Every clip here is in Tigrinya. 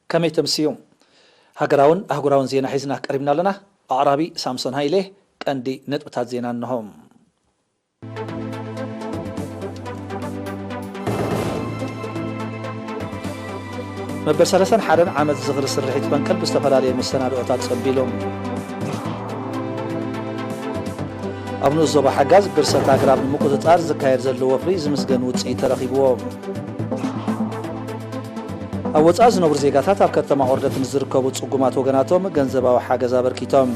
ከመይ ተምስዩ? ሃገራውን ኣህጉራውን ዜና ሒዝና ቀሪብና ኣለና። ኣቕራቢ ሳምሶን ሃይሌ። ቀንዲ ነጥብታት ዜና እንሆ። መበል ሰላሳን ሓደን ዓመት ዝኽሪ ስርሒት ፈንቅል ብዝተፈላለየ መሰናድኦታት ጸንቢሉ። ኣብ ንኡስ ዞባ ሓጋዝ ብርሰት ኣግራብ ንምቁጽጻር ዝካየድ ዘሎ ወፍሪ ዝምስገን ውጽኢት ተረኺብዎ። ኣብ ወጻኢ ዝነብሩ ዜጋታት ኣብ ከተማ ኦርደት ንዝርከቡ ጽጉማት ወገናቶም ገንዘባዊ ሓገዝ ኣበርኪቶም።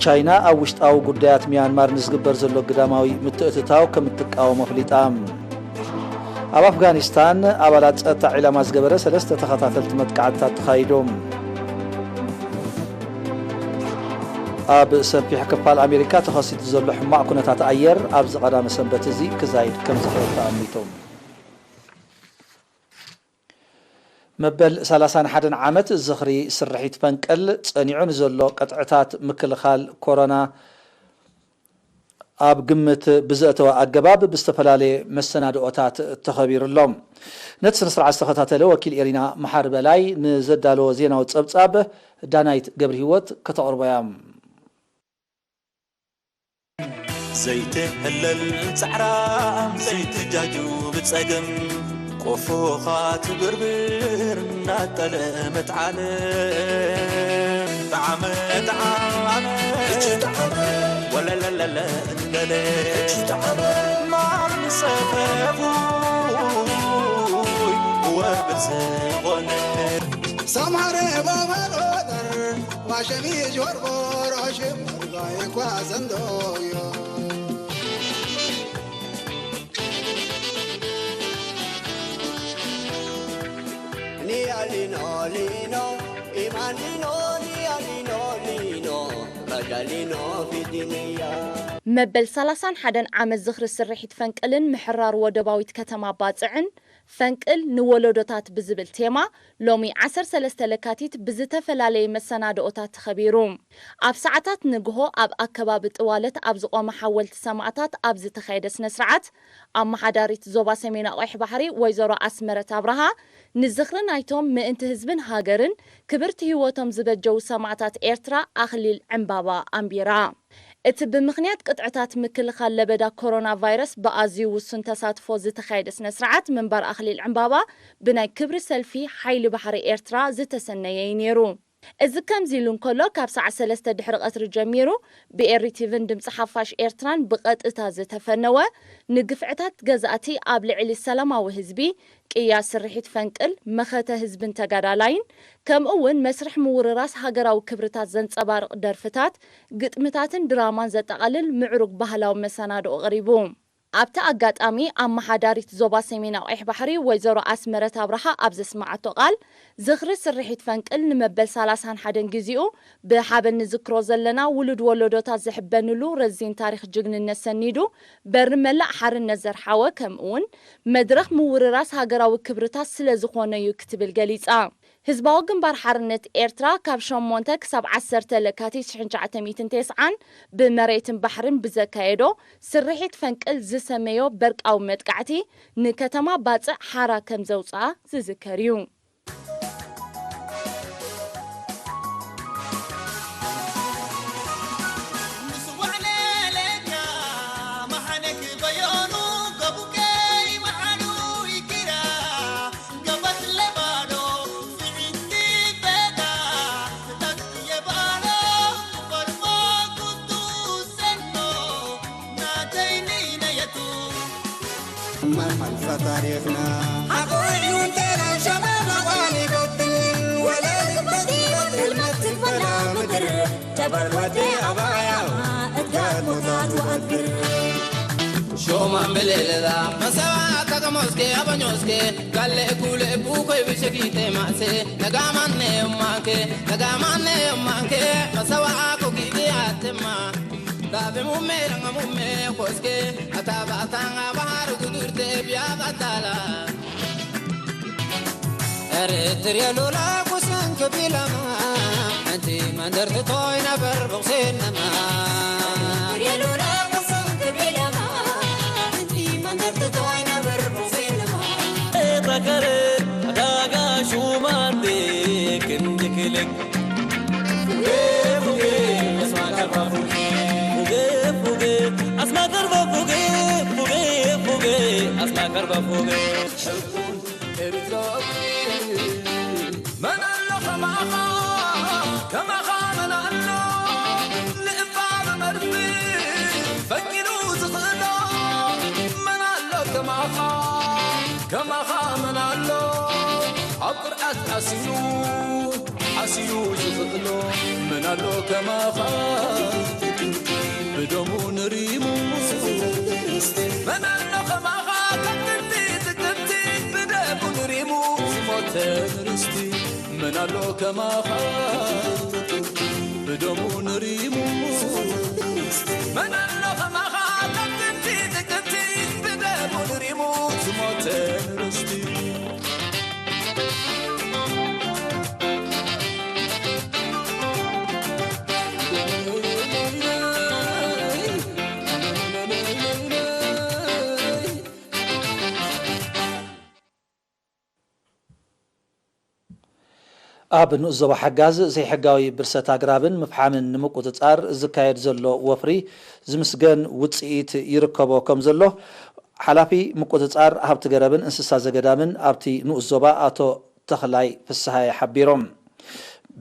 ቻይና ኣብ ውሽጣዊ ጉዳያት ሚያንማር ንዝግበር ዘሎ ግዳማዊ ምትእትታው ከም እትቃወም ኣፍሊጣ። ኣብ ኣፍጋኒስታን ኣባላት ጸጥታ ዒላማ ዝገበረ ሰለስተ ተኸታተልቲ መጥቃዕትታት ተኻይዱ። ኣብ ሰፊሕ ክፋል ኣሜሪካ ተኸሲቱ ዘሎ ሕማቕ ኩነታት ኣየር ኣብዚ ቀዳመ ሰንበት እዚ ክዛይድ ከም ዝኽእል ተኣሚቱ። መበል ሰላሳን ሓደን ዓመት ዝኽሪ ስርሒት ፈንቅል ጸኒዑ ንዘሎ ቅጥዕታት ምክልኻል ኮሮና ኣብ ግምት ብዘእተወ ኣገባብ ብዝተፈላለየ መሰናድኦታት ተኸቢሩ ኣሎ። ነቲ ስነ ስርዓት ዝተኸታተለ ወኪል ኤሪና መሓሪ በላይ ንዘዳለዎ ዜናዊ ጸብጻብ ዳናይት ገብረ ህይወት ከተቕርቦ እያ። ዘይትህለል ጻዕራም ዘይትጃጁ ብጸገም ቆፎኻ ትብርብር እናጠለመት ዓለም ጣዕመ ጣዕመ እቺ ጣዕመ ወለለለለ ገለ እቺ ጣዕመ ማር ምሰፈፉ ወብር ዝኾነ ሰምሃረ ባባል ወጠር ዋሸሚ ጆርቦ ሮሽም ጓይ ኳ ዘንዶዮ ኒያ ሊኖ ሊኖ ኢማን ሊኖ ኒያ ሊኖ ሊኖ ረጃ ሊኖ ፊዲንያ መበል ሰላሳን ሓደን ዓመት ዝኽሪ ስርሒት ፈንቅልን ምሕራር ወደባዊት ከተማ ባጽዕን፣ ፈንቅል ንወለዶታት ብዝብል ቴማ፣ ሎሚ ዓሰርተ ሰለስተ ለካቲት ብዝተፈላለየ መሰናድኦታት ተኸቢሩ። ኣብ ሰዓታት ንግሆ ኣብ ኣከባቢ ጥዋለት ኣብ ዝቖመ ሓወልቲ ሰማእታት ኣብ ዝተኻየደ ስነ ስርዓት፣ ኣመሓዳሪት ዞባ ሰሜን ኣቑሕ ባሕሪ ወይዘሮ ኣስመረት ኣብርሃ፣ ንዝኽሪ ናይቶም ምእንቲ ህዝብን ሃገርን ክብርቲ ህይወቶም ዝበጀዉ ሰማእታት ኤርትራ ኣኽሊል ዕምባባ ኣንቢራ። እቲ ብምኽንያት ቅጥዕታት ምክልኻል ለበዳ ኮሮና ቫይረስ ብኣዝዩ ውሱን ተሳትፎ ዝተኻየደ ስነ ስርዓት ምንባር ኣኽሊል ዕምባባ ብናይ ክብሪ ሰልፊ ሓይሊ ባሕሪ ኤርትራ ዝተሰነየ እዩ ነይሩ። እዚ ከምዚ ኢሉ እንከሎ፣ ካብ ሰዓት ሰለስተ ድሕሪ ቀትሪ ጀሚሩ ብኤሪ ቲቪን ድምፂ ሓፋሽ ኤርትራን ብቐጥታ ዝተፈነወ፣ ንግፍዕታት ገዛእቲ ኣብ ልዕሊ ሰላማዊ ህዝቢ፣ ቅያ ስርሒት ፈንቅል፣ መኸተ ህዝብን ተጋዳላይን፣ ከምኡ እውን መስርሕ ምውርራስ ሃገራዊ ክብርታት ዘንጸባርቕ ደርፍታት፣ ግጥምታትን ድራማን ዘጠቓልል ምዕሩግ ባህላዊ መሰናድኦ ቀሪቡ። ኣብቲ ኣጋጣሚ ኣመሓዳሪት ዞባ ሰሜናዊ ቀይሕ ባሕሪ ወይዘሮ ኣስመረት ኣብርሃ ኣብ ዘስመዓቶ ቃል፣ ዝኽሪ ስርሒት ፈንቅል ንመበል ሰላሳን ሓደን ግዜኡ ብሓበን ንዝክሮ ዘለና ውሉድ ወለዶታት ዝሕበንሉ ረዚን ታሪኽ ጅግንነት ሰኒዱ በሪ መላእ ሓርነት ዘርሓወ ከምኡውን መድረኽ ምውርራስ ሃገራዊ ክብርታት ስለዝኾነ እዩ ክትብል ገሊጻ። ህዝባዊ ግንባር ሓርነት ኤርትራ ካብ ሸሞንተ ክሳብ ዓሰርተ ለካቲት ሽሕን ትሽዓተ ሚእትን ተስዓን ብመሬትን ባሕርን ብዘካየዶ ስርሒት ፈንቅል ዝሰመዮ በርቃዊ መጥቃዕቲ ንከተማ ባጽዕ ሓራ ከም ዘውጽኣ ዝዝከር እዩ። መሓልፋ ታሪኽና ሓቆ እዩ እንተና ሸባብ ኣቋም ይበትን ወለድ በቲ ሕልመት ትበላ ምድር ጀበል ወዲ ኣባያ እድጋት ቦታ ትወግር ሾማን ብሌለዛ መሰባ ተቀሞስኬ ኣበኞስኬ ጋሌ ኩሌ ቡኮይ ብሸጊቴ ማሴ ነጋማኔ ማንኬ ነጋማኔ ማንኬ መሰባ ኮጊቴ ኣትማ ዳቤ ሙሜ ረንጋ ሙሜ ኮስኬ ኣታባታንጋ ባህር ጉዱርቴ ቢያ ቀዳላ Eritrea lula kusan kabilama Anti mandar tu toy na bar buksin nama Eritrea lula kusan kabilama Anti mandar tu toy na bar buksin nama Ebra Kare, adaga shumande, kindikilik. Fuge, fuge, asma karba fuge. Fuge, fuge, asma karba fuge. Fuge, fuge, asma karba fuge. ኤርትራዊ መን ኣሎ ከማኻ፣ ከማኻ መን ኣሎ? ንእባ ብመርፊ ፈንጊሉ ዝኽእሎ መን ኣሎ ከማኻ፣ ከማኻ መን ኣሎ? ኣብ ቅርዓት ኣሲሩ፣ ኣሲሩ ዝኽእሎ መን ኣሎ ከማኻ? ብደሙ ንሪሙ መን ኣሎ ከማኻ? ካብ ጥንቲ ጥቅምቲ ብደሙ ንሪሙ ዝሞተ ንርስቲ መን ኣሎ ከማኻ? ብደሙ ንሪሙ መን ኣሎ ከማኻ? ካብ ጥንቲ ጥቅምቲ ብደሙ ንሪሙ ዝሞተ ንርስቲ። ኣብ ንኡስ ዞባ ሓጋዝ ዘይሕጋዊ ብርሰት ኣግራብን ምፍሓምን ንምቁጽጻር ዝካየድ ዘሎ ወፍሪ ዝምስገን ውጽኢት ይርከቦ ከም ዘሎ ሓላፊ ምቁጽጻር ሃብቲ ገረብን እንስሳ ዘገዳምን ኣብቲ ንኡስ ዞባ ኣቶ ተኽላይ ፍስሃየ ሓቢሮም።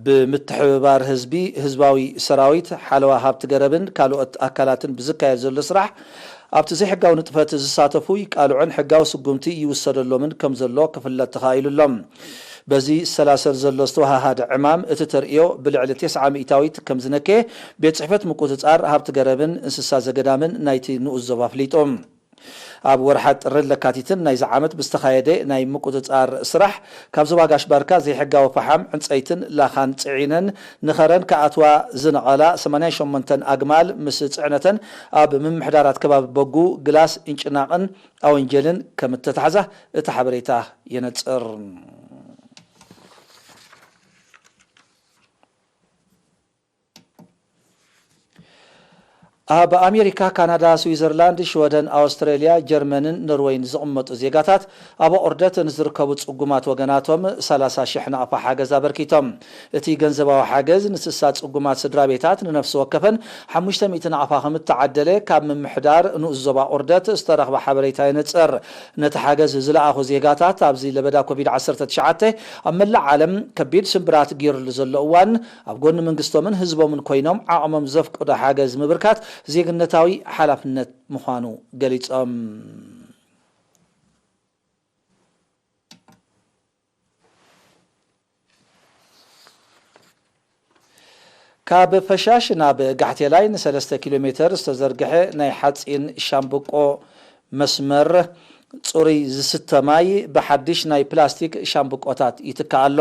ብምትሕብባር ህዝቢ፣ ህዝባዊ ሰራዊት፣ ሓለዋ ሃብቲ ገረብን ካልኦት ኣካላትን ብዝካየድ ዘሎ ስራሕ ኣብቲ ዘይሕጋዊ ንጥፈት ዝሳተፉ ይቃልዑን ሕጋዊ ስጉምቲ ይውሰደሎምን ከም ዘሎ ክፍለጥ ተኻኢሉ ኣሎ። በዚ ዝሰላሰል ዘሎ ዝተወሃሃደ ዕማም እቲ ተርእዮ ብልዕሊ ተስዓ ሚእታዊት ከም ዝነከየ ቤት ጽሕፈት ምቁጽጻር ሃብቲ ገረብን እንስሳ ዘገዳምን ናይቲ ንኡስ ዞባ ኣፍሊጡ። ኣብ ወርሓ ጥርን ለካቲትን ናይዚ ዓመት ብዝተኻየደ ናይ ምቁጽጻር ስራሕ ካብ ዞባ ጋሽ ባርካ ዘይሕጋዊ ፈሓም ዕንጸይትን ላኻን ጽዒነን ንኸረን ክኣትዋ ዝነቐላ ሰማንያን ሸሞንተን ኣግማል ምስ ጽዕነተን ኣብ ምምሕዳራት ከባቢ በጉ፣ ግላስ፣ ኢንጭናቕን ኣወንጀልን ከም እተታሕዛ እቲ ሓበሬታ የነጽር። ኣብ ኣሜሪካ፣ ካናዳ፣ ስዊዘርላንድ፣ ሽወደን፣ ኣውስትራልያ፣ ጀርመንን ኖርወይን ዝቕመጡ ዜጋታት ኣብ ኣቑርደት ንዝርከቡ ጽጉማት ወገናቶም ሰላሳ ሽሕ ናቕፋ ሓገዝ ኣበርኪቶም። እቲ ገንዘባዊ ሓገዝ ንስሳ ጽጉማት ስድራ ቤታት ንነፍሲ ወከፈን ሓሙሽተ ሚእቲ ናቕፋ ከም እተዓደለ ካብ ምምሕዳር ንኡስ ዞባ ቁርደት ዝተረኽበ ሓበሬታ የነጽር። ነቲ ሓገዝ ዝለኣኹ ዜጋታት ኣብዚ ለበዳ ኮቪድ ዓሰርተ ትሽዓተ ኣብ መላእ ዓለም ከቢድ ስምብራት ገይሩሉ ዘሎ እዋን ኣብ ጎኒ መንግስቶምን ህዝቦምን ኮይኖም ዓቕሞም ዘፍቅዶ ሓገዝ ምብርካት ዜግነታዊ ሓላፍነት ምዃኑ ገሊጾም። ካብ ፈሻሽ ናብ ጋሕቴላይ ንሰለስተ ኪሎ ሜተር ዝተዘርግሐ ናይ ሓጺን ሻምብቆ መስመር ጽሩይ ዝስተ ማይ ብሓድሽ ናይ ፕላስቲክ ሻምብቆታት ይትካእ ኣሎ።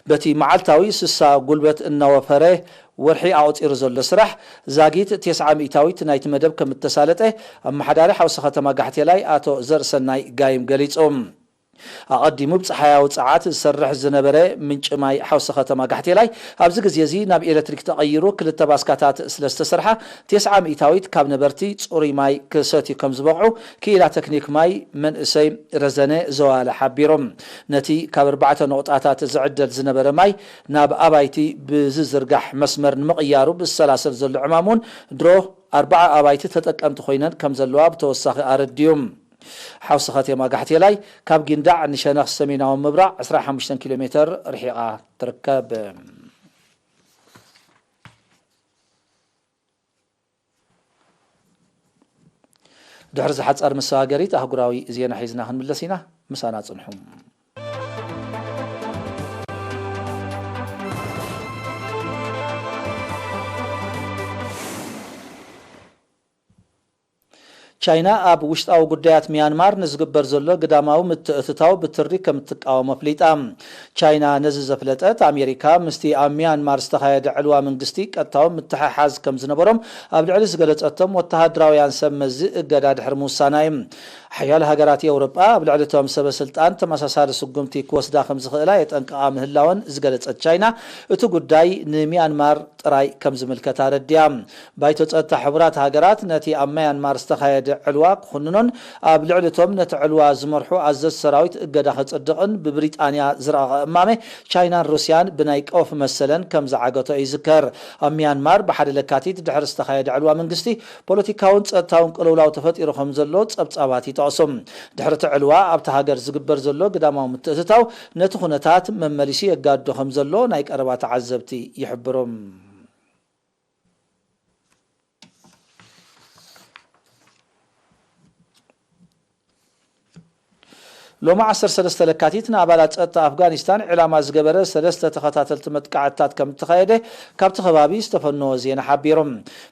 በቲ መዓልታዊ ስሳ ጉልበት እናወፈረ ወርሒ ኣቑጺሩ ዘሎ ስራሕ ዛጊት ተስዓ ሚእታዊት ናይቲ መደብ ከም እተሳለጠ ኣመሓዳሪ ሓውሲ ከተማ ጋሕቴላይ ኣቶ ዘርእሰናይ ጋይም ገሊጹ። ኣቐዲሙ ብጸሓያዊ ጸዓት ዝሰርሕ ዝነበረ ምንጪ ማይ ሓውሲ ከተማ ጋሕቴላይ ኣብዚ ግዜ እዚ ናብ ኤሌክትሪክ ተቐይሩ ክልተ ባስካታት ስለ ዝተሰርሓ ተስዓ ሚእታዊት ካብ ነበርቲ ጽሩይ ማይ ክሰትዩ ከም ዝበቕዑ ክኢላ ተክኒክ ማይ መንእሰይ ረዘነ ዘዋለ ሓቢሮም። ነቲ ካብ ኣርባዕተ ነቑጣታት ዝዕደል ዝነበረ ማይ ናብ ኣባይቲ ብዝዝርጋሕ መስመር ንምቕያሩ ብዝሰላሰል ዘሎ ዕማም እውን ድሮ ኣርባዓ ኣባይቲ ተጠቀምቲ ኮይነን ከም ዘለዋ ብተወሳኺ ኣረድዮም። ሓውሲ ከተማ ጋሕቴላይ ካብ ጊንዳዕ ንሸነኽ ሰሜናዊ ምብራቕ ዕስራ ሓሙሽተ ኪሎ ሜተር ርሒቓ ትርከብ። ድሕሪ ዝሓጻር መሰጋገሪት ኣህጉራዊ ዜና ሒዝና ክንምለስ ኢና። ምሳና ጽንሑ። ቻይና ኣብ ውሽጣዊ ጉዳያት ሚያንማር ንዝግበር ዘሎ ግዳማዊ ምትእትታው ብትሪ ከም እትቃወሞ ኣፍሊጣ። ቻይና ነዚ ዘፍለጠት፣ ኣሜሪካ ምስቲ ኣብ ሚያንማር ዝተኻየደ ዕልዋ መንግስቲ ቀጥታዊ ምትሕሓዝ ከም ዝነበሮም ኣብ ልዕሊ ዝገለጸቶም ወተሃደራውያን ሰብ መዚ እገዳ ድሕሪ ምውሳና እዩ። ሓያሎ ሃገራት ኤውሮጳ ኣብ ልዕሊ እቶም ሰበ ስልጣን ተመሳሳሊ ስጉምቲ ክወስዳ ከም ዝኽእላ የጠንቅቓ ምህላወን ዝገለጸት ቻይና፣ እቲ ጉዳይ ንሚያንማር ጥራይ ከም ዝምልከት ኣረድያ። ባይቶ ጸጥታ ሕቡራት ሃገራት ነቲ ኣብ ማያንማር ዝተኻየደ ዕልዋ ክኹንኖን ኣብ ልዕሊ እቶም ነቲ ዕልዋ ዝመርሑ ኣዘዝቲ ሰራዊት እገዳ ከጽድቕን ብብሪጣንያ ዝረቐቐ እማመ፣ ቻይናን ሩስያን ብናይ ቀውፊ መሰለን ከም ዝዓገቶ ይዝከር። ኣብ ሚያንማር ብሓደ ለካቲት ድሕሪ ዝተኻየደ ዕልዋ መንግስቲ፣ ፖለቲካውን ጸጥታውን ቅልውላው ተፈጢሩ ከም ዘሎ ጸብጻባት ይጠቕሱ። ድሕሪ እቲ ዕልዋ ኣብታ ሃገር ዝግበር ዘሎ ግዳማዊ ምትእትታው ነቲ ኩነታት መመሊሱ የጋድዶ ከም ዘሎ ናይ ቀረባ ተዓዘብቲ ይሕብሩ። ሎሚ ዓሰርተ ሰለስተ ለካቲት ንኣባላት ጸጥታ ኣፍጋኒስታን ዕላማ ዝገበረ ሰለስተ ተኸታተልቲ መጥቃዕትታት ከም እተኻየደ ካብቲ ከባቢ ዝተፈነወ ዜና ሓቢሩ።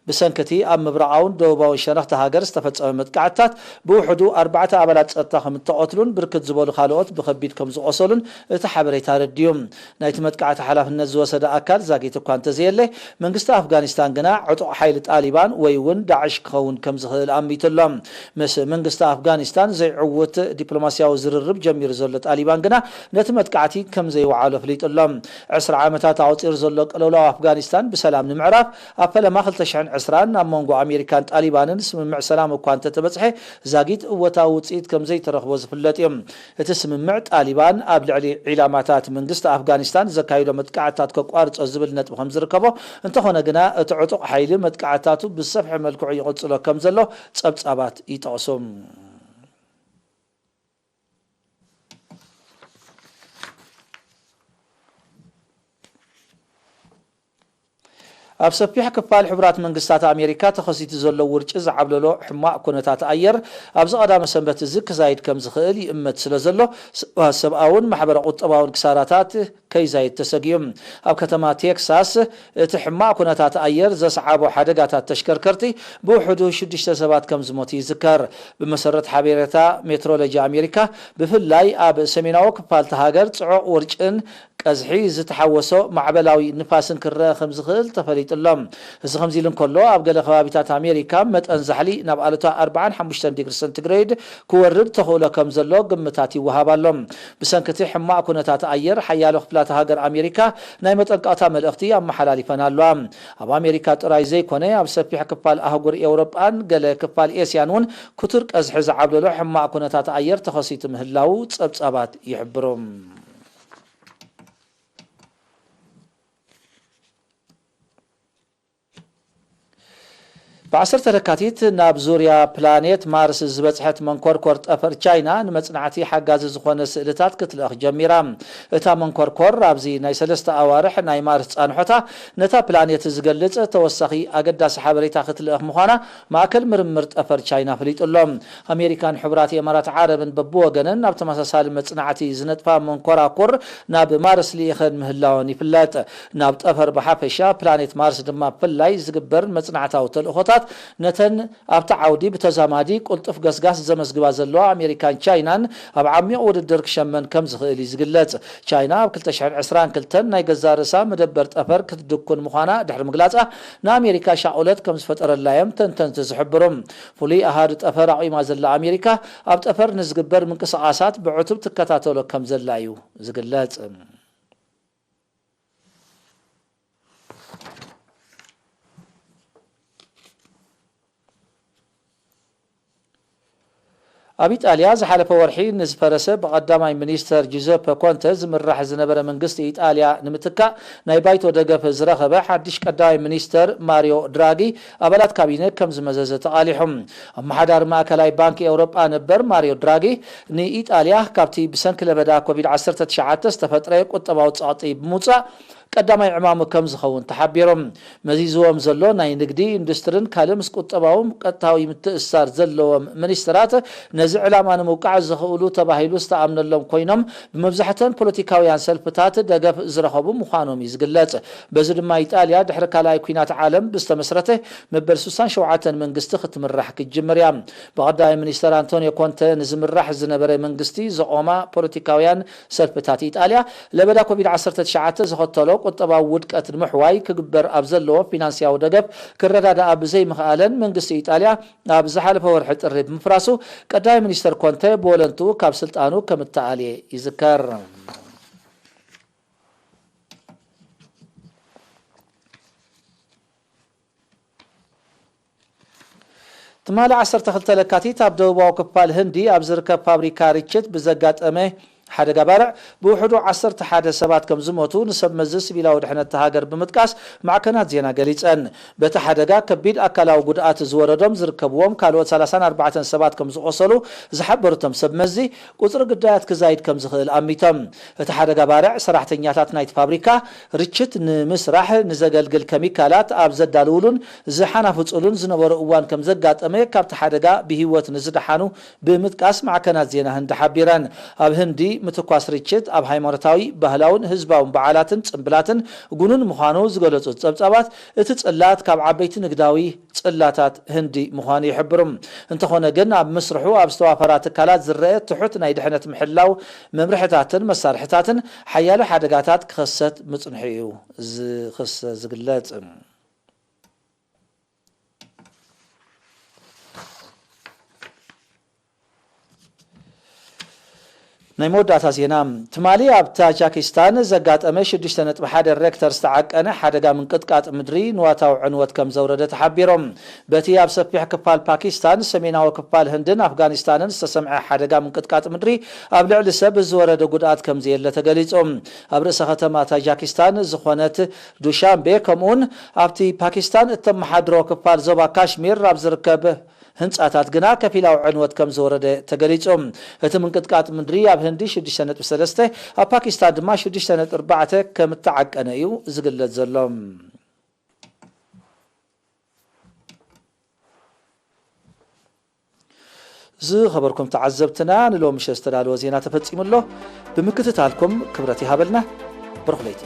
ብሰንኪ እቲ ኣብ ምብራቓውን ደቡባውን ሸነኽቲ ሃገር ዝተፈጸመ መጥቃዕትታት ብውሕዱ ኣርባዕተ ኣባላት ጸጥታ ከም እተቐትሉን ብርክት ዝበሉ ካልኦት ብኸቢድ ከም ዝቖሰሉን እቲ ሓበሬታ ኣረዲኡ። ናይቲ መጥቃዕቲ ሓላፍነት ዝወሰደ ኣካል ዛጊት እኳ እንተዘየለ፣ መንግስቲ ኣፍጋኒስታን ግና ዕጡቕ ሓይሊ ጣሊባን ወይ እውን ዳዕሽ ክኸውን ከም ዝኽእል ኣሚቱ ኣሎ። ምስ መንግስቲ ኣፍጋኒስታን ዘይዕውት ዲፕሎማስያዊ ዝርርብ ጀሚሩ ዘሎ ጣሊባን ግና ነቲ መጥቃዕቲ ከም ዘይወዓሎ ኣፍሊጡ ኣሎ። ዕስራ ዓመታት ኣቑጺሩ ዘሎ ቅልውላው ኣፍጋኒስታን ብሰላም ንምዕራፍ ኣብ ፈለማ ክልተ ሽሕን ዕስራን ኣብ መንጎ ኣሜሪካን ጣሊባንን ስምምዕ ሰላም እኳ እንተተበጽሐ፣ ዛጊት እወታዊ ውጽኢት ከም ዘይተረኽቦ ዝፍለጥ እዩ። እቲ ስምምዕ ጣሊባን ኣብ ልዕሊ ዒላማታት መንግስቲ ኣፍጋኒስታን ዘካይዶ መጥቃዕትታት ከቋርጾ ዝብል ነጥቢ ከም ዝርከቦ፣ እንተኾነ ግና እቲ ዕጡቕ ሓይሊ መጥቃዕትታቱ ብዝሰፍሐ መልክዑ ይቕጽሎ ከም ዘሎ ጸብጻባት ይጠቕሱ። ኣብ ሰፊሕ ክፋል ሕቡራት መንግስታት ኣሜሪካ ተኸሲቱ ዘሎ ውርጪ ዝዓብለሎ ሕማቕ ኩነታት ኣየር ኣብዚ ቀዳመ ሰንበት እዚ ክዛይድ ከም ዝኽእል ይእመት ስለ ዘሎ፣ ሰ-፣ ሰብኣውን ማሕበረ ቁጠባውን ክሳራታት ከይዛይድ ተሰጊኡ። ኣብ ከተማ ቴክሳስ እቲ ሕማቕ ኩነታት ኣየር ዘስዓቦ ሓደጋታት ተሽከርከርቲ ብውሕዱ ሽዱሽተ ሰባት ከም ዝሞቱ ይዝከር። ብመሰረት ሓበሬታ ሜትሮሎጂ ኣሜሪካ፣ ብፍላይ ኣብ ሰሜናዊ ክፋል እታ ሃገር ጽዑቕ ውርጭን ቀዝሒ ዝተሓወሶ ማዕበላዊ ንፋስን ክረአ ከም ዝኽእል ተፈሊጡ ኣሎ። እዚ ከምዚ ኢሉ እንከሎ፣ ኣብ ገለ ከባቢታት ኣሜሪካ መጠን ዛሕሊ ናብ ኣሉታ ኣርባዓን ሓሙሽተን ዲግሪ ሰንቲግሬድ ክወርድ ተኽእሎ ከም ዘሎ ግምታት ይወሃብ ኣሎ። ብሰንኪ እቲ ሕማቕ ኩነታት ኣየር፣ ሓያሎ ክፍላት ሃገር ኣሜሪካ ናይ መጠንቀቕታ መልእኽቲ ኣመሓላሊፈን ኣለዋ። ኣብ ኣሜሪካ ጥራይ ዘይኮነ፣ ኣብ ሰፊሕ ክፋል ኣህጉር ኤውሮጳን ገለ ክፋል ኤስያን እውን ክቱር ቀዝሒ ዝዓብለሎ ሕማቕ ኩነታት ኣየር ተኸሲቱ ምህላዉ ጸብጻባት ይሕብሩ። ብዓሰርተ ለካቲት ናብ ዙርያ ፕላኔት ማርስ ዝበጽሐት መንኮርኮር ጠፈር ቻይና ንመጽናዕቲ ሓጋዚ ዝኾነ ስእልታት ክትልእኽ ጀሚራ። እታ መንኮርኮር ኣብዚ ናይ ሰለስተ ኣዋርሕ ናይ ማርስ ጻንሖታ ነታ ፕላኔት ዝገልጽ ተወሳኺ ኣገዳሲ ሓበሬታ ክትልእኽ ምዃና ማእከል ምርምር ጠፈር ቻይና ኣፍሊጡ ኣሎ። ኣሜሪካን ሕቡራት ኢማራት ዓረብን በብወገነን ናብ ተመሳሳሊ መጽናዕቲ ዝነጥፋ መንኮራኩር ናብ ማርስ ልኢኸን ምህላወን ይፍለጥ። ናብ ጠፈር ብሓፈሻ፣ ፕላኔት ማርስ ድማ ብፍላይ ዝግበር መጽናዕታዊ ተልእኾታት፣ ነተን ኣብቲ ዓውዲ ብተዛማዲ ቅልጡፍ ገስጋስ ዘመዝግባ ዘለዋ ኣሜሪካን ቻይናን ኣብ ዓሚቕ ውድድር ክሸመን ከም ዝኽእል እዩ ዝግለጽ። ቻይና ኣብ ክልተ ሽሕን ዕስራን ክልተን ናይ ገዛእ ርእሳ መደበር ጠፈር ክትድኩን ምዃና ድሕሪ ምግላጻ፣ ንኣሜሪካ ሻቕሎት ከም ዝፈጠረላ እዮም ተንተንቲ ዝሕብሩ። ፍሉይ ኣሃዱ ጠፈር ኣቑማ ዘላ ኣሜሪካ፣ ኣብ ጠፈር ንዝግበር ምንቅስቓሳት ብዕቱብ ትከታተሎ ከም ዘላ እዩ ዝግለጽ። ኣብ ኢጣልያ ዝሓለፈ ወርሒ ንዝፈረሰ ብቐዳማይ ሚኒስተር ጁዘፐ ኮንተ ዝምራሕ ዝነበረ መንግስቲ ኢጣልያ ንምትካእ ናይ ባይቶ ደገፍ ዝረኸበ ሓድሽ ቀዳማይ ሚኒስተር ማሪዮ ድራጊ ኣባላት ካቢነ ከም ዝመዘዘ ተቓሊሑ። ኣመሓዳሪ ማእከላይ ባንክ ኤውሮጳ ነበር ማሪዮ ድራጊ ንኢጣልያ ካብቲ ብሰንኪ ለበዳ ኮቪድ ዓሰርተ ትሽዓተ ዝተፈጥረ ቁጠባዊ ጸቕጢ ብምውጻእ ቀዳማይ ዕማሙ ከም ዝኸውን ተሓቢሮም። መዚዝዎም ዘሎ ናይ ንግዲ፣ ኢንዱስትርን ካልእ ምስ ቁጠባዊ ቀጥታዊ ምትእስሳር ዘለዎም ሚኒስትራት ነዚ ዕላማ ንምውቃዕ ዘኽእሉ ተባሂሉ ዝተኣምነሎም ኮይኖም፣ ብመብዛሕተን ፖለቲካውያን ሰልፍታት ደገፍ ዝረኸቡ ምዃኖም እዩ ዝግለጽ። በዚ ድማ ኢጣልያ ድሕሪ ካልኣይ ኲናት ዓለም ብዝተመስረተ መበል ስሳን ሸውዓተን መንግስቲ ክትምራሕ ክትጅምር እያ። ብቐዳማይ ሚኒስተር ኣንቶኒዮ ኮንተ ንዝምራሕ ዝነበረ መንግስቲ ዘቖማ ፖለቲካውያን ሰልፍታት ኢጣልያ፣ ለበዳ ኮቪድ ዓሰርተ ትሽዓተ ዘኸተሎ ቁጠባዊ ውድቀት ንምሕዋይ ክግበር ኣብ ዘለዎ ፊናንስያዊ ደገፍ ክረዳድኣ ብዘይምኽኣለን፣ መንግስቲ ኢጣልያ ኣብ ዝሓለፈ ወርሒ ጥሪ ብምፍራሱ፣ ቀዳማይ ሚኒስተር ኮንተ ብወለንትኡ ካብ ስልጣኑ ከም እተኣልየ ይዝከር። ትማሊ ዓሰርተ ክልተ ለካቲት ኣብ ደቡባዊ ክፋል ህንዲ ኣብ ዝርከብ ፋብሪካ ርችት ብዘጋጠመ ሓደጋ ባርዕ ብውሕዱ ዓሰርተ ሓደ ሰባት ከም ዝሞቱ ንሰብ መዚ ሲቪላዊ ድሕነት እታ ሃገር ብምጥቃስ ማዕከናት ዜና ገሊጸን። በቲ ሓደጋ ከቢድ ኣካላዊ ጉድኣት ዝወረዶም ዝርከብዎም ካልኦት ሰላሳን ኣርባዕተን ሰባት ከም ዝቖሰሉ ዝሓበሩ እቶም ሰብ መዚ፣ ቁጽሪ ግዳያት ክዛይድ ከም ዝኽእል ኣሚቶም። እቲ ሓደጋ ባርዕ ሰራሕተኛታት ናይቲ ፋብሪካ ርችት ንምስራሕ ንዘገልግል ከሚካላት ኣብ ዘዳልውሉን ዝሓናፍጹሉን ዝነበሩ እዋን ከም ዘጋጠመ ካብቲ ሓደጋ ብህይወት ንዝደሓኑ ብምጥቃስ ማዕከናት ዜና ህንዲ ሓቢረን። ኣብ ህንዲ ምትኳስ ርችት ኣብ ሃይማኖታዊ፣ ባህላውን ህዝባውን በዓላትን ጽምብላትን ጉኑን ምዃኑ ዝገለጹ ጸብጻባት፣ እቲ ጽላት ካብ ዓበይቲ ንግዳዊ ጽላታት ህንዲ ምዃኑ ይሕብሩ። እንተኾነ ግን ኣብ ምስርሑ ኣብ ዝተዋፈራ ትካላት ዝረአ ትሑት ናይ ድሕነት ምሕላው መምርሕታትን መሳርሕታትን ሓያሎ ሓደጋታት ክኸሰት ምጽንሑ እዩ ዝኽሰ ዝግለጽ። ናይ መወዳእታ ዜና። ትማሊ ኣብ ታጃኪስታን ዘጋጠመ ሽዱሽተ ነጥቢ ሓደ ሬክተር ዝተዓቀነ ሓደጋ ምንቅጥቃጥ ምድሪ ንዋታዊ ዕንወት ከም ዘውረደ ተሓቢሮም። በቲ ኣብ ሰፊሕ ክፋል ፓኪስታን፣ ሰሜናዊ ክፋል ህንድን ኣፍጋኒስታንን ዝተሰምዐ ሓደጋ ምንቅጥቃጥ ምድሪ ኣብ ልዕሊ ሰብ ዝወረደ ጉድኣት ከም ዘየለ ተገሊጹ። ኣብ ርእሰ ከተማ ታጃኪስታን ዝኾነት ዱሻንቤ ከምኡውን ኣብቲ ፓኪስታን እተመሓድሮ ክፋል ዞባ ካሽሚር ኣብ ዝርከብ ህንጻታት ግና ከፊላዊ ዕንወት ከም ዝወረደ ተገሊጹ። እቲ ምንቅጥቃጥ ምድሪ ኣብ ህንዲ ሽዱሽተ ነጥቢ ሰለስተ፣ ኣብ ፓኪስታን ድማ ሽዱሽተ ነጥቢ ኣርባዕተ ከም እተዓቀነ እዩ ዝግለጽ ዘሎ። ዝኸበርኩም ተዓዘብትና፣ ንሎሚ ምሸት ዝተዳለወ ዜና ተፈጺሙ ኣሎ። ብምክትታልኩም ክብረት ይሃበልና። ብሩኽ ለይቲ።